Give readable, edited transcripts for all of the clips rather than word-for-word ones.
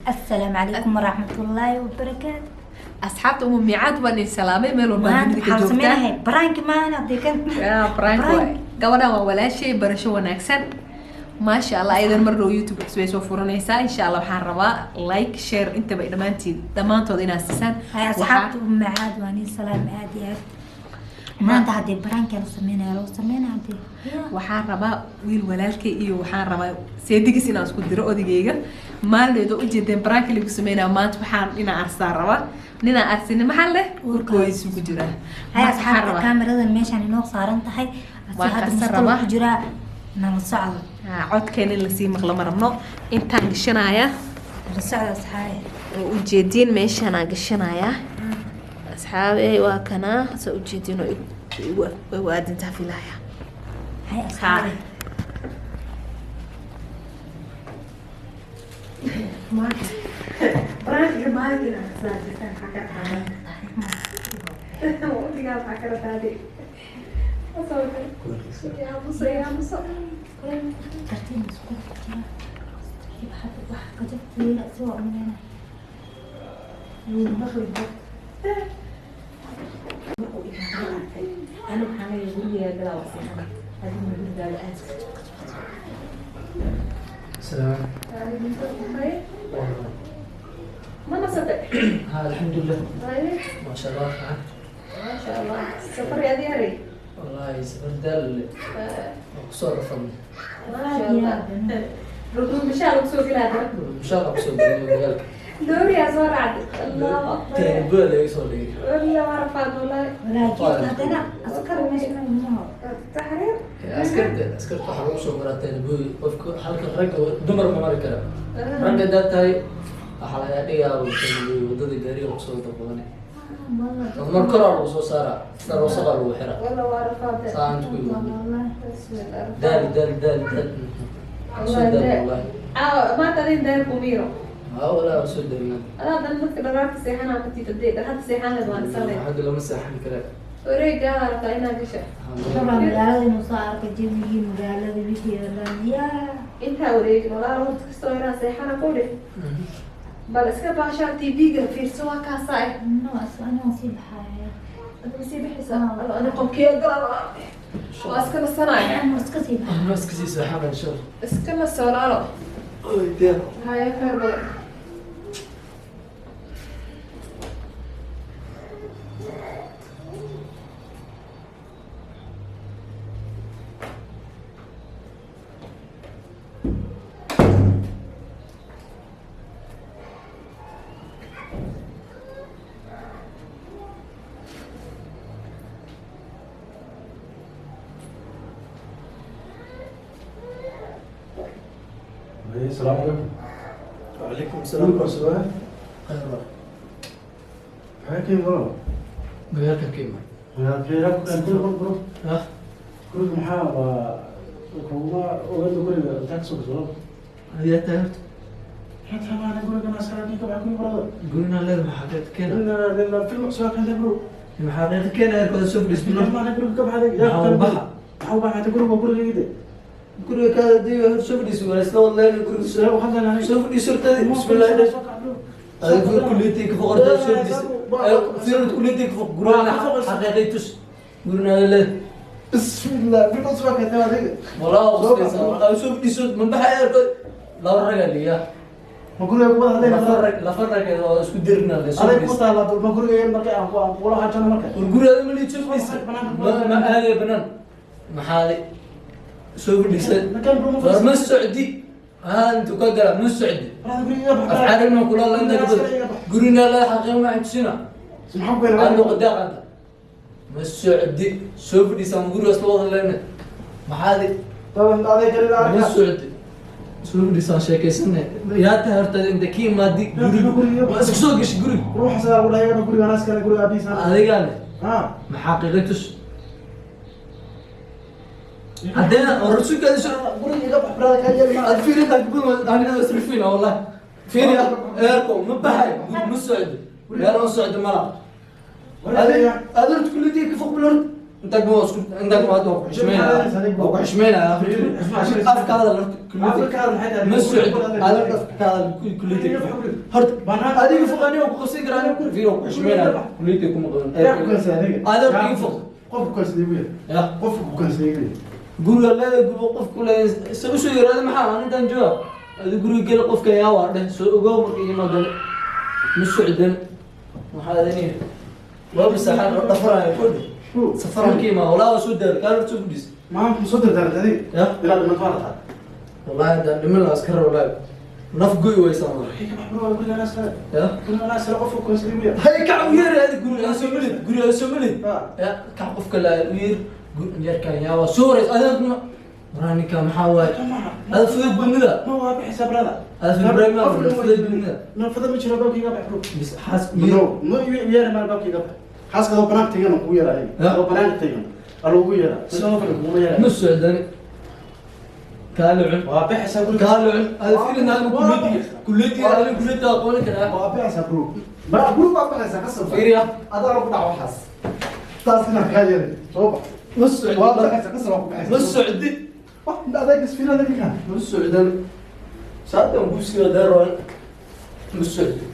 Assalaamu calaykum waraxmatullaahi wabarakaatu. Asxaabta Umu Miicaad, waan idin salaamay meel walba Maanta dunida ka waxaan joogtaan. sameynahay prank-i maana hadii kan. Yaa, prank Prank. waay. Gabadhan waa walaashay, barasho wanaagsan. Maasha Allah, ayadan mar dhow YouTube cusub ay soo furanaysaa. Insha Allah waxaan rabaa like, share intaba dhammaantiin dhammaantood inaad siisaan. Hay asxaabta Umu Miicaad, waan idin salaamay aad iyo aad. Maanta haddii prank-ian sameynaya loo sameynaya hadii. Waxaan rabaa wiil walaalkay iyo waxaan rabaa seedigis inaan isku diro odagayga. Maaldeed oo ujeedeen prank-i lagu sameynaya, maanta waxaan inaan arsaa rabaa. Ninaan arsinin maxaa leh urkooda ku jiraa. Hay Marka waxaan asxaabta, rabaa kaamiradan meeshaan inoo saaran tahay. Asi Waan hadda qarsan mustaqbal rabaa. ku jiraa, nala socdo. Haa, codkeena in lasii maqlo ma rabno. Intaan gashanayaa. Nala socdo, asxaabe. Oo ujeediin meeshaan aan gashanayaa, asxaabe, waa kanaa saa ujeediin oo igu aadintaa filaya. Hay asxaabe. Tartiib isku jira. Tartiib hadda wax qajabteeda si waa umaleyna. Ana waxaan leeyahay gurigeyga galaa, waa seexana, adiguna gurigaaga aad. السلام. Ma nasatay? ها، الحمد لله، ما شاء الله. ها. Maasha Allah, safar yaad yaray. والله سفر دال وقصور رفضنا. Maasha Allah, rudun bishaa lagu soo gelaa. ان شاء الله قصور قالك. Dooriyaa soo raacday, Allahu akbar. تاني بول يوصل لي. Walla waa rafaad wallahi. Walaakiin haddana askar meesha ma taxriir. Askarta waxaa lagu soo maraa teenboy. Qofka halka ragga, dumar ma mari kara. Ragga haddaad tahay waxaa laga dhigaa teenboy, wadada gaariga lagu soo dabqabanay, mar koraa lagu soo saaraa, dhar wasaqaa lagu xiraa. Walla waa rafaad. Saa inta ku imaado. Bismillah. Daal daal daal daal soo daal wallahi. Caawa maanta adin daal kumiiro. Haa walaa, soo daalnaa. Adaa dan dadka dharaarta seexanaa ku tiita dee dharaarta seexan leed waan isan leed. Xagga lama seexan kara. Wareegaada rabtaa inaad gasha. Rabaa magaalada inuu soo arko jawigii magaalada wixii oo dhan yaa. Intaa wareegin walaal, horta kastoo inaa seexana ku dhih, bal iska baashaa, TV-ga fiirso, waa kaasaa eh. No, aniga sii baxaya. Adiga sii bixisa, ani qolkee galaa, waa iska nasanaya. Ama iska sii baxaya. Ma iska sii seexana insha Allah. Iska naso, walaalo. Oy, diyaar. Haya, khayr badan. السلام عليكم. وعليكم. السلام عليكم. خير. maxay ka yimid? Magaalka ka iman. Guriga bro. Ha. Guriga maxaa waa kuma ogaada guriga intaa kasoo gasho? Ayaa tahay horta. Maxaa tahay maana guriga nasaraadii ka baxay guriga brother? Gurina leed maxaa ka keena? Guriga film soo keentay bro. Maxaa ka keena eerkooda soo fadhiisno? Maana guriga ka baxday. Maxaa u baxa? Maxaa u baxay? Guriga waa gurigayda. Guriga kaada dii hor soo fadhiiso, waa isla wadlayna guriga Soo waxaan leenahay. Soo fadhiiso horta, bismillah. Adiga kulliyadii ka foqorta soo fadhiiso. Fiir, kulliyadii ka foq gurina xaqiiqi tus. Gurina leed. Bismillah, film soo keentay adiga. Walaa soo soo fadhiiso, ma baxa eerkood laba rag aliya. Ma guriga ku wada hadlayna? Lafa rag oo isku dirna le soo Aday ku fadhiiso. taala ma guriga marka aan ku aan kula hajano marka. War guriga ma liid soo fadhiiso. Ma aaday banaan. Maxaa soo fadhiisay? Makan bro ma. War ma socdi. Haa, intu ka gala ma socdi. Brother, guriga bax. Afcaal ma kula la inta gabad. Gurina la xaqiiq ma tusina. Maxaan ku yeelay? Aan luqada qanta. Ma socdi. Soo fadhiisan guriga soo wada leena. Maxaa Taban aday kale la ma arkaa. socdi. Soo fadhiisan sheekaysanay. Yaa tahay horta inta ka imaadi guriga. Waa isku soo gashi guriga. Ruuxa sidaa lagu dhahay guriga anaas kale guriga aabihiisa. Adigaa leh. Ha. Ma xaqiiqi tus. Haddana oo rasuulka soo Guriga iga bax brother, ka yeeli ma. Ad fiiri intaan kubul aniga isrifiin wallah. Fiiri eerko ma baxay, ma socdo. Meel oo socdo mala. Adiga kulliyadii ka foq bilor. Inta kuma isku inta kuma hadda waa ku xishmeynaya, waa ku xishmeynaya. Afka hadal horta, kuliyadda ma socdo. Adag afka ka hadal, kuliyadda horta. Adiga foqani waa ku qabsan karaa aniga. Fiir, waa ku xishmeynaya, kuliyadda kuma qaban. Yaa ku keensaday adiga? Adag iga foq. Qofku keensaday wiil. Ya. Qofku ku keensaday wiil. Guriga leedahay, guriga qofku leeyahay isagu soo yaraada. Maxaa aan intaan jooga? Adi guriga geli, qofka yaa waa dheh, soo ogow. Marka imaa gale, ma socdan. Maxaa adaniya waa masaxaan oo dhafaraayo kordhi safaran ka imaa. Walaa waa soo daal kaal, horta soo fadhiis. Maanta soo dardaarantay adiga? Ya. Ilaa dhimanto waa la tahay. Wallahi haddaan dhiman lahaa iska rabo, wallaahi naf goy waysaa mar. Ka bax bro, guriga anaa iskale. Ya. Guriga anaa iskale, qofku keensaday wiil. Hay, kac u yeeri. Adi guriga aan soo melid, guriga aan soo melid. Ah. Ya, kac qofka la u yeeri. Yarkan yaa waa soo horeys adeegna. Waraa ninka maxaa waaye? Ada fudud badnida. Ma waa bixisa, brother. Ada fudud Ibrahim, ma fudud badnida. No, fudud ma jiro, baabkayga bax bro. Bis xaas. No, no, yeeri maal, baabkayga bax. Xaaska adoo banaanka tagana kugu yeera ayaga. Ya. Adoo banaanka tagana aa lagugu yeera. Sidoo kale kuguma yeera. Ma socdani, kaale cun. Waa bixisa guriga. Kaale cun. Ada fiirin anigu kulliyadii, kulliyadii anigu kulliyadii aqooni karaa. Waa bixisa bro. Ma guriga waa bixisa qasab. Fiiriya. Adaa lagu dhaco waxaas. Taas inaan kaa yeelay. Soo bax. Ma socdi. Waa bixisa qasab, waa ku bixisa. Ma socdi. Wax adeeg isfiir adeeg kan. Ma socdan saatan kusiga daroon, ma socdi.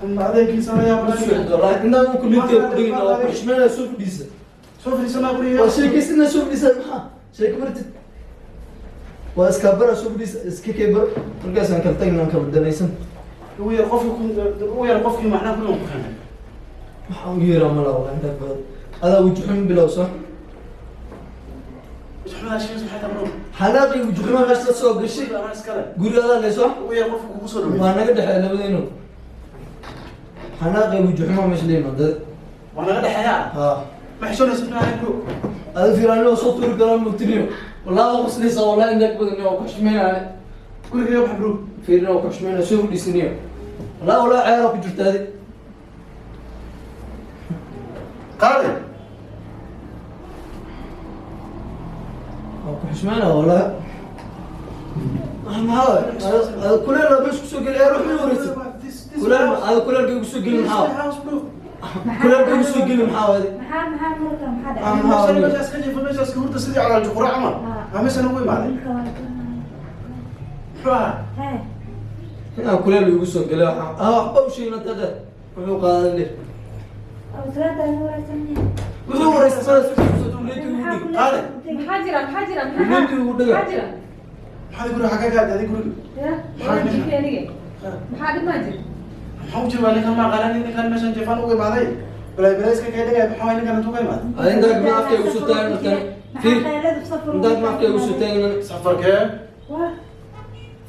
Ama adeegkiisa la yaab. Ma socdi wallahi. Intaan kulliyadii ku dhigin oo ku xishmeynaya, soo fadhiisa. Soo fadhiisanaa guriga. Waa sheekaysana, soo fadhiisa. Maxaa sheeko martid? Waa iska bara, soo fadhiisa, iska kay bar. Markaasaan kala tagnaan, kala danaysan. Ugu yar qofkii ku ugu yar qofkii macnaha guriga ku keenay. Waxaan u yeeraa ma laha wallahi. Intaa badan adaa waji xun bilow soo. Maxamed Sheekh maxay tahay bro? Xanaaqii waji xumaa meesha la soo gashay. Guriga anaa iskale. Guriga adaa leeso. Ugu yar qofku kugu soo dhaweeyay. Waa naga dhexeeya labadiinu. Xanaaqii waji xumaa meesha la yimaada. Waa naga dhexeeyaa. Ha. Ma xishoonaysa maaha bro. Ada fiiraanoo soo tuuri karaa mugtiniyo. Wallahi waa qoslaysaa, wallahi intaa badan waa ku xushmeynaya. Guriga bax bro. Fiirina, waa ku xushmeynaya, soo fadhiisaniyo. Wallahi wallahi ceeraa ku jirta adi. Qaali. Waa ku xushmeynaya wallahi. Maxaa waay? Ada kuleel baa meesha kusoo geli, ruux ma wareysid. Kuleel ada kuleelka igu soo geli, maxaa waay? House bro. Kuleelka igu soo geli, maxaa waay? Maxaa marka maxaa Ah, dhacay? maxaa waay? Meeshaas ka jiifo, meeshaas ka hurda sidii calaal juqura camal. Ah, meeshan ugu imaaday. Wiilka waa Muxuu ahaa? Hee. Inaan kuleel igu soo gelay, waxaan ah waxba u sheegin tada wuxuu qaadan leh. Awsraada ay wareysanayaan. Wuxuu wareystay kuleelka igu Maxaa dhig. kuleel Qaali. ku tegay? Maxaa jira? Maxaa jira? Kuleelka igu dhiga. Maxaa jira? Maxaad guriga xagee ka aaday guriga? Ya, waa jiifay aniga. Maxaa dhib maa jira? Maxaa u jiraa ninkan? Ma aqaanan ninkan meeshan jiifaan ugu imaaday. Balay balay iska kay dhigay, maxaa waay ninkan intuu ka imaaday? Ada intaa ma afka igu soo taagan markaan. Maxaa Fiir. qayladu safar Intaa ma afka igu soo taagan. Safarkee? Wah.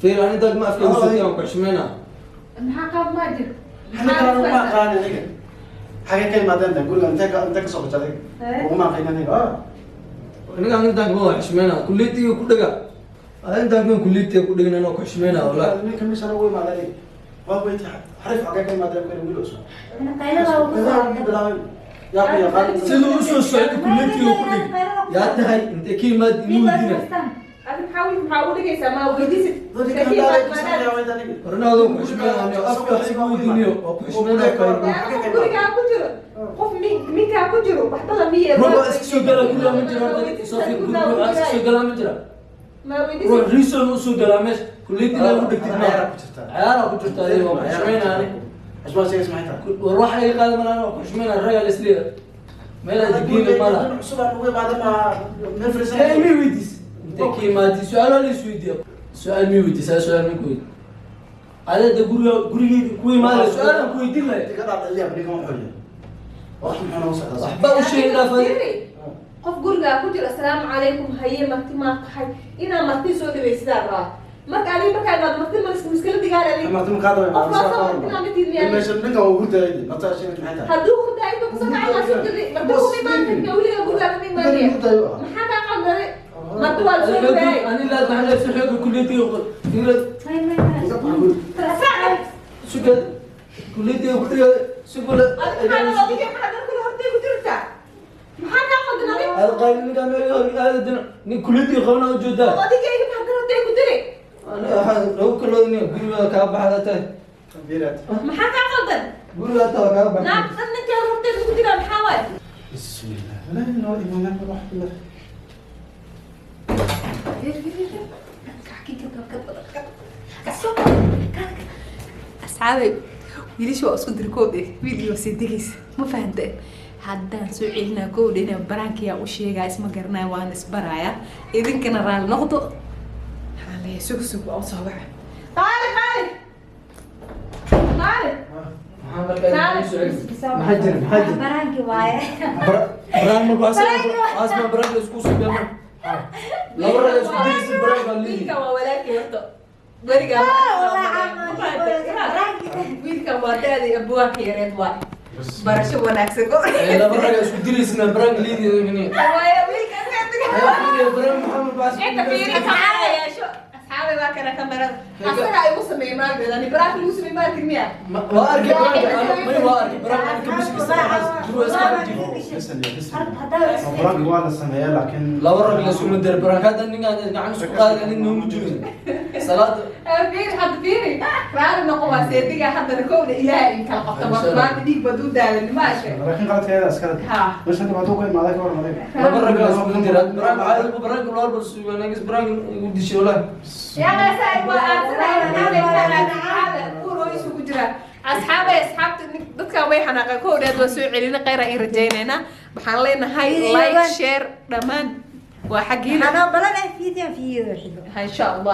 Fiir, aan intaa ma afka igu soo taagan, ku xushmeynaa. Maxaa qaab maa jira? Ninkan anigu ma aqaanin aniga. Xagee ka imaadeen tan guriga intee ka soo gashay adiga? Eh? Uguma aqaanin aniga. Ah. Aniga intaan ma waa xushmeynaa. Kuleetiga ku dhaga. Ada intaan ma kuleetiga ku dhigin, anoo ku xushmeynaa wallahi. Ninkan meeshan ugu imaaday aniga. Waa weyti xarif xagee ka imaadeen kale wiil cusub. Ana qaylada ugu soo Bilaabay. Yaa ku yaqaan. Siduu u soo socday kuleetiga ku dhig. Yaa tahay intee ka imaad inuu dina. Adi maxaa wiil maxaa ugu dhigaysaa? Ma weydiisid? Ninkan daalay ka soo aniga. Warnaado ku xushmeynaa aniga afka wax igu weydiiniyo waa ku xushmeynaa kale. Gurigaa ku jiro qof minkaa ku jiro waxba lama yeelo. Ruux iska soo gala guriga ma jiro horta. Soo fiir, guriga ruux iska soo gala ma jira. Ma Ruux weydiisid? reason u soo galaa meesha kuleetiga ugu dhigtid ma. Ciyaaraa ku jirtaa. Ciyaaraa ku jirtaa adiga, waa ku xushmeynaa aniga. Cusmaan sheegay maxay tahay? War waxa iga qaadan malaan, waa ku xushmeynaa raga la isleeyahay. Meel aad geeni ma laha. Cusub aan ugu imaaday ma meel fariisan. Hey, mi weydiis intee ka imaatay? Su-aal waa la isweydiiya. Su-aal mi weydiisaa? Su-aal ma ku weydiin. Adeeda guriga gurigeyga ku imaanaya su-aal aan ku weydiin lahay. Iga dhaadhaliya ninkan wuxuu yahay. Wax muxuu noogu socdaa? Waxba u sheegin dhaaf adiga. Fiiri, qof gurigaa ku jiro, asalaamu calaykum, haye marti maa tahay? Inaa marti soo dhawaysidaa rabaa. Marka adiga markaa imaado marti ma muskila digaal adiga. Marti ma kaada Qof loo soo martina ma tiid miyaa? Meeshan ninkan wuu hurdayay. Marta sheegay maxay tahay? Hadduu hurdaa intuu kusoo kacay waa soo jiray. Marti kuma imaan kartaa weliga gurigaaga ma imaanaya. Maxaa kaa qaldaday? Marti waa la soo dhawaayay. Ani laa maxaa leeyahay xooga kuleetiga fiirad. May may may. Suga kuleetiga ku dhiga sugula. Adiga maxaa la adiga maxaa dad kula hortay ku jirtaa? Maxaa kaa qaldan adiga? Aad qayb ninka meel aad dina nin kuleetiga qabna u jeedaa. Adigayga maxaa dad hortay ku jiray? Ani waxaa lagu kaloodanaya guriga kaa baxda tahay. Biiraad. Maxaa kaa qaldan? Guriga hata waa kaaga baxay. Naag dhan ninkeeda horteed lagu dilaa, maxaa waaye? Bismillah. La ilaha illa Allah rahmatullah. Fiir, fiir, fiir. Asxaabay, wiilasha waa isku diri koobdhe, wiil iyo seedigiis, ma fahanteen? Haddaan soo celinaa koobdhe inaan baraankiyaa u sheegaa, isma garanaya, waan isbaraaya. Idinkana raali noqdo. Waxaan leeyahay sug, sug, waa usoo baxa. Qaali, qaali, qaali. Maxaa markaa igu soo celin? Maxaa jira? Maxaa jira? Prank-i waaye. Prank markuu asma prank isku soo laba rag isku dirisi prank baa leeyihi. Wiilkan waa walaalkii horta. Weligaa wiilkan waa daadii abwaanka yareed waay. Barasho wanaagsan go. Laba rag isku diraysna prank leeyihi. Waayo wiilkan. Prank maxamed baas. Inta fiiri, kamerada yeesho. Asxaabi, waa kana kamerada. Asagaa igu sameeyey maalgeeda. Ani prank lagu sameeyey maalkii miya? Waa arkay prank, may waa arkay prank ka mushkilsan duwa iska jiifo. Listen, listen. Prank waa la sameeyaa, laakiin Laba rag la isku dir prank hadda ninkaan gacan isku qaaday, nin noomu jirin salaada. Fiiri hadda, fiiri. Raali noqo, waa seediga haddana kowda Ilaahay in kala qabto. Maanta dhiig baad u daadan maasha. Laakiin qaladkeeda iskala. Ha. Meesha hadda hadduu ka imaaday, ka warmaday. Laba rag la isku dir prank caadi prank loo bal suugan prank ugu dishay walahi. Yaa saaxiib, waa isugu jira. Asxaabay, asxaabta, dadka way xanaaqeen kowdheed. Waa soo celina, khayr aan rajaynaynaa. Waxaan leenahay like, share, dhammaan waa xaggiina. Anoo balan ah video video xigo. Insha Allah.